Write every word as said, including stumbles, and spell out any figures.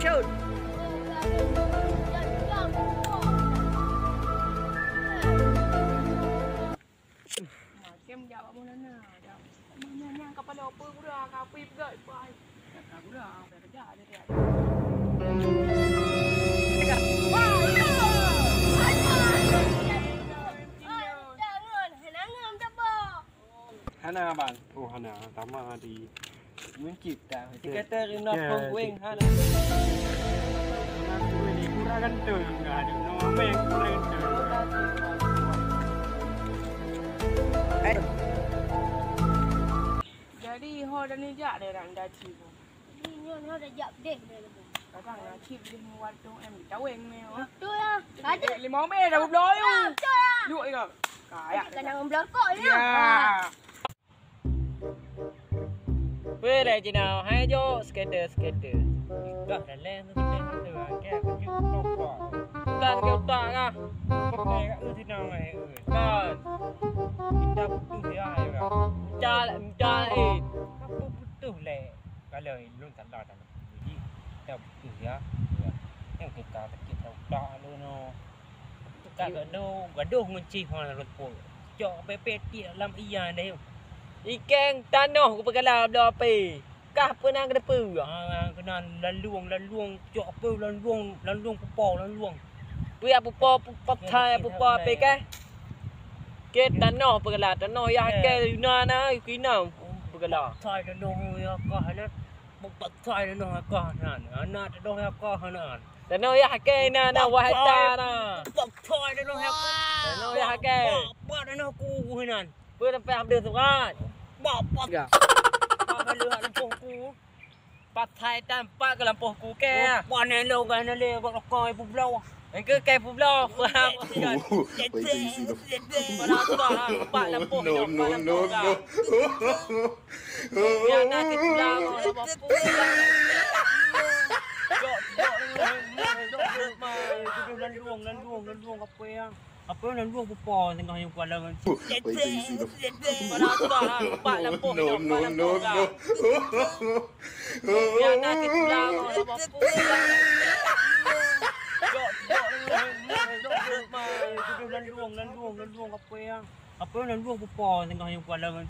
Cut. Makem jak bak Maulana. Nyan, nyan, nyan, kapala apa gura, ka apa peugah, ipai. Gura, kerja ada dia. Hana, Bang. Oh, hana. Sama di mencipta. Dikata rendah penggueng, hana. Kurang ganteng, enggak ada nama kurang ganteng. Jadi, ho dan ni jak deh orang daci tu. Jadi, nyoe, nyoe dah jak deh deh. Kadang nak cip deh muat tu, em, taweng ni. Betul lah. Ada. Lima meh dah berbeloi. Betul lah. Yuk, ya. Kayak. Kena memblokok ni. Ya. Weh, dah Cina, hai jok skater-skater. Dah dah leh tu, tu, tu, tu, tu, tu, tu, tu. Bukan ke utak kah? Bukan ke utak kah? Kan. Kita butuh ya, ya. Minta, minta lain. Apa butuh leh? Kalau lôn salah dah. Jadi, kita butuh ya. Ya. Yang kita sakit utak lôn. Ka gadoh, gadoh ngon cih hana reupok. Cok pepet tiek lam iya deh. Ikeng tanoh kupeugala bloe api. Kah peunang keudeupeue? Ah, keunan lalueng, lalueng, cok api lalueng, lalueng pupo, lalueng. Pui pupo, pupo thai, pupo api kah? Ke tanoh peugala, tanoh yah ke Yunnan na, Yunnan peugala. Thai tanoh ya kah na. Bupat thai tanoh ya kah nan. Anak tanoh ya kah nan. Tanoh yah ke na, na wahai ta na. Bupat thai tanoh ya kah. Tanoh yah ke. Bupat tanoh ku nan. Pue sampai habis surat. Bupat. Ya. Apa lu lampung ku? Pathai tampak ke lampung ku ke. Bupat ni lo kan le bak rokok ibu bloe. Engke kai publoe. Wait till you see the Pak lampôh, no, no, no, no. Nyang na cit pulang, lampôh. Lalueng, lalueng, lalueng, apa yang? Apa yang lalueng pupo tengah yang kuala ngan. Wait till you see the Pak lampôh, no, no, no, no. Nyang na cit pulang, lampôh. Lalueng, lalueng, apa yang? Apa yang lalueng pupo tengah yang kuala ngan.